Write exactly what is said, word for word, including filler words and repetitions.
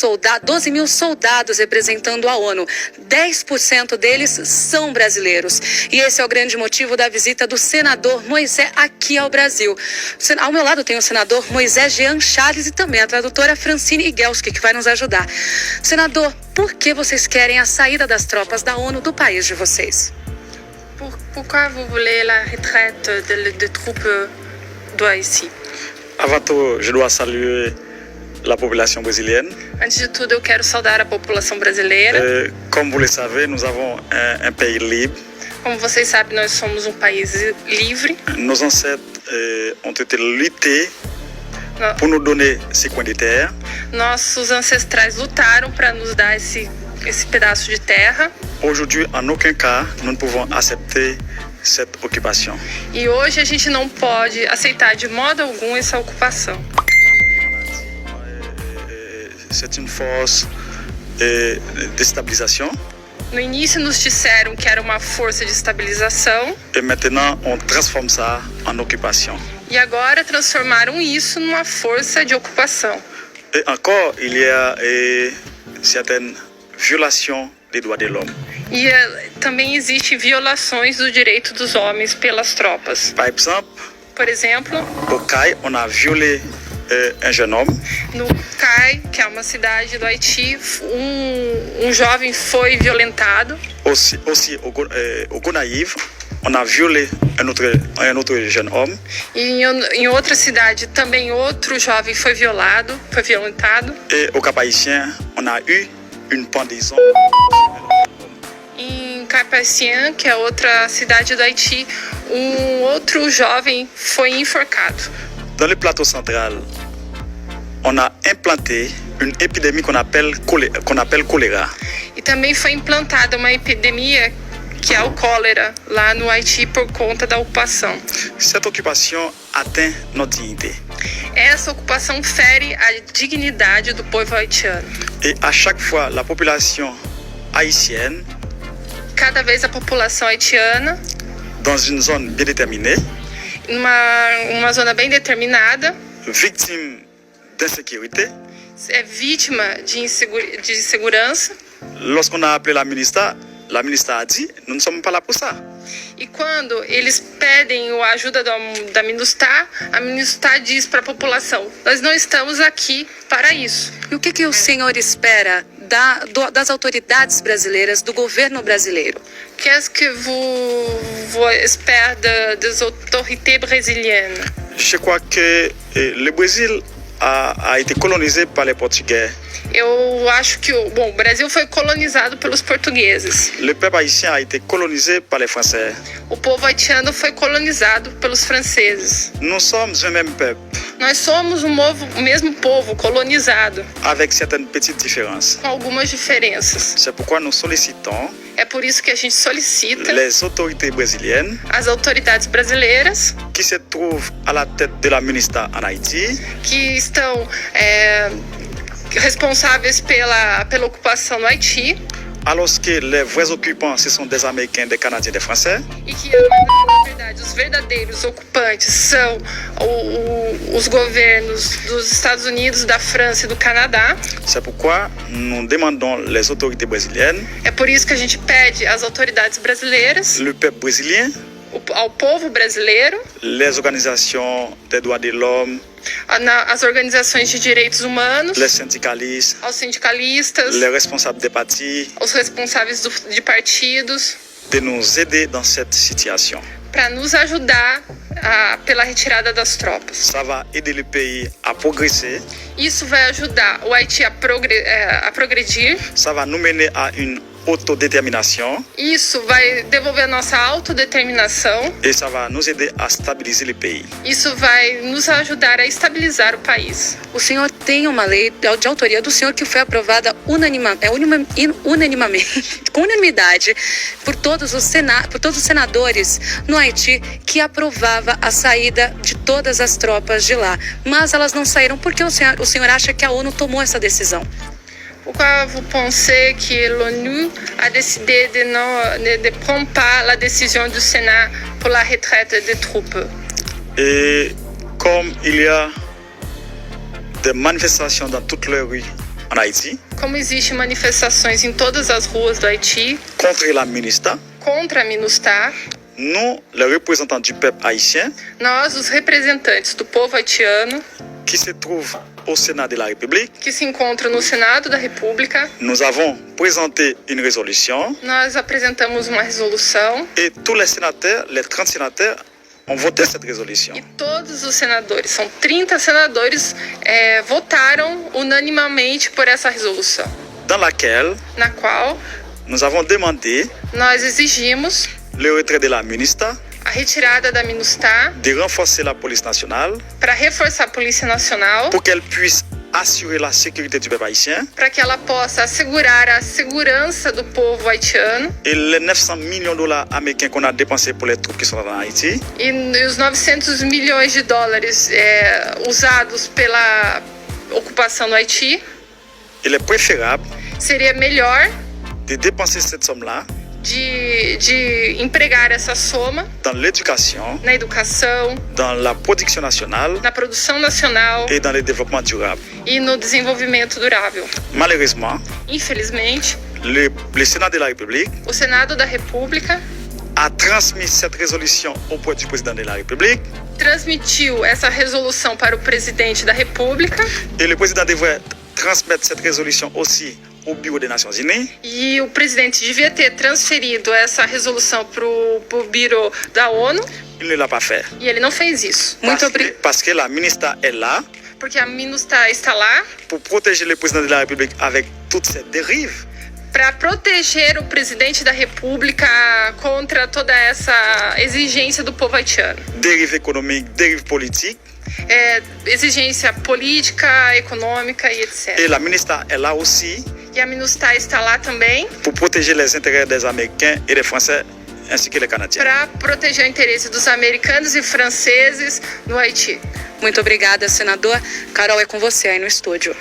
solda-, doze mil soldados representando a ONU. Dez por cento deles são brasileiros. E esse é o grande motivo da visita do senador Moisés aqui ao Brasil. Sen-, ao meu lado tem o senador Moisés Jean Charles e também a tradutora Francine Igelski, que vai nos ajudar. Senador, por que vocês querem a saída das tropas da ONU do país de vocês? Pour- pourquoi vous voulez la retraite de, de troupes d'Haïti? Avant tout, je dois saluer la population brésilienne. Antes de tudo, eu quero saudar a população brasileira. Euh, comme vous le savez, nous avons un, un pays libre. Como vocês sabem, nós somos um país livre. Nos ancêtres euh, ont été luttés No- pour nous donner ces coins de terre. Nossos ancestrais lutaram para nos dar esse, esse pedaço de terra. Aujourd'hui, en aucun cas, nous ne pouvons accepter cette occupation. E hoje a gente não pode aceitar de modo algum essa ocupação. Euh, C'est une force euh, de stabilisation. No início nos disseram que era uma força de estabilização Et maintenant, on transforme ça en occupation. e agora transformaram isso numa força de ocupação. Et encore, il y a euh, certaines violations des droits de l'homme. E eh, também existem violações do direito dos homens pelas tropas. Par exemple, Por exemplo, au Cayes, on a violé euh, un jeune homme. No Cayes, que é uma cidade do Haiti, um, um jovem foi violentado. Aussi, aussi au, Go- euh, au Gonaïves, on a violé un autre, un autre jeune homme. E em, em outra cidade também outro jovem foi violado, foi violentado. Et au Cap-Haïtien, on a eu une pendaison. Em Cap-Haïtien, que é outra cidade do Haiti, um outro jovem foi enforcado. Dans le plateau central, on a implanté une épidémie qu'on appelle, cholé- qu'on appelle choléra. E também foi implantada uma epidemia, que é o cólera, lá no Haiti por conta da ocupação. Cette occupation atteint notre dignité. Essa ocupação fere a dignidade do povo haitiano. Et à chaque fois, la population haïtienne, Cada vez a população haitiana, dans une zone bien déterminée, numa uma zona bem determinada, victime d'insécurité, é vítima de, insegura, de insegurança. Lorsqu'on a appelé la MINUSTAH, la MINUSTAH a dit, nous ne sommes pas là pour ça. E quando eles pedem a ajuda da, da MINUSTAH, a MINUSTAH diz para a população: nós não estamos aqui para isso. E o que, que o senhor espera da, do, das autoridades brasileiras, do governo brasileiro? Qu'est-ce que vous, vous espérez de, des autorités brésiliennes? Je crois que euh, le Brésil a, a été colonisé par les Portugais. Eu acho que o, bom, o Brasil foi colonizado pelos portugueses. Le peuple haïtien a été colonisé par les Français. O povo haitiano foi colonizado pelos franceses. Nous sommes un même peuple, Nós somos o, movo, o mesmo povo colonizado, avec certaines petites différences. Com algumas diferenças. C'est pourquoi nous sollicitons É por isso que a gente solicita les autorités brésiliennes as autoridades brasileiras qui se trouvent à la tête de la MINUSTAH en Haïti, que estão é, responsáveis pela, pela ocupação no Haiti alors que les vrais occupants, ce sont des Américains, des Canadiens, des Français. E que, na verdade, os verdadeiros ocupantes são o, o, os governos dos Estados Unidos, da França e do Canadá. C'est pourquoi nous demandons les autorités brésiliennes, É por isso que a gente pede às autoridades brasileiras, le peuple brésilien, o- ao povo brasileiro, les organisations des droits de l'homme, a- na- às organizações de direitos humanos, les syndicalistes, aos sindicalistas, les responsables des partis, aos responsáveis do- de partidos, de nous aider dans cette situation. para nos ajudar a- pela retirada das tropas. Ça va aider le pays à progresser. Isso vai ajudar o Haiti a, progre- é, a progredir. Ça va nous mener à une autodétermination. Isso vai devolver a nossa autodeterminação. Et ça va nous aider à stabiliser le pays. Isso vai nos ajudar a estabilizar o país. O senhor tem uma lei de autoria do senhor que foi aprovada unanima, é, unima, in- unanimamente, com unanimidade, por todos, os sena, por todos os senadores no Haiti que aprovava a saída de todas as tropas de lá. Mas elas não saíram porque o senhor, o senhor acha que a ONU tomou essa decisão. Pourquoi vous pensez que l'ONU a décidé de, non, de, de prendre pas la décision du Sénat pour la retraite des troupes? Et comme il y a des manifestations dans toutes les rues en Haïti, como existem manifestações em todas as ruas do Haiti, contre la MINUSTAH, contra a MINUSTAH, nous, les représentants du peuple haïtien, nós, os representantes do povo haitiano, qui se trouvent au Sénat de la République, que se encontram no Senado da República, nous avons présenté une résolution nós apresentamos uma resolução et tous les sénateurs, les trente sénateurs, ont voté cette résolution. E todos os senadores, são trinta senadores, é, votaram unanimamente por essa resolução, Dans laquelle na qual nous avons demandé nós exigimos le retrait de la MINUSTAH, a retirada da MINUSTAH de renforcer la police nationale para reforçar a Polícia Nacional, pour qu'elle puisse assurer la sécurité du peuple haïtien para que ela possa assegurar a segurança do povo haitiano. Et les neuf cents millions de dollars américains qu'on a dépensés pour les troupes qui sont en Haïti, E os novecentos milhões de dólares é, usados pela ocupação no Haiti, il est préférable seria melhor de dépenser cette somme-là de, de empregar essa soma dans l'éducation, na educação, dans la production nationale na produção nacional et dans le développement durable. E no desenvolvimento durável. Malheureusement, Infelizmente, le, le Sénat de la République o Senado da República a transmis cette résolution auprès du président de la République transmitiu essa resolução para o presidente da República et le président devrait transmettre cette résolution aussi au bureau des Nations Unies. E o presidente devia ter transferido essa resolução para o Bureau da ONU Il ne l'a pas fait. E ele não fez isso. Parce, que, parce que la MINUSTAH est là Porque a MINUSTAH está lá pour protéger le président de la République avec toutes ses dérives. Para proteger o presidente da República contra toda essa exigência do povo haitiano. Dérive économique, dérive politique. É, exigência política, econômica e et cetera. Et la MINUSTAH est là aussi E a MINUSTAH está lá também pour protéger les intérêts des Américains et des Français ainsi que les Canadiens. Para proteger o interesse dos americanos e franceses no Haiti. Muito obrigada, senador. Carol, é com você aí no estúdio.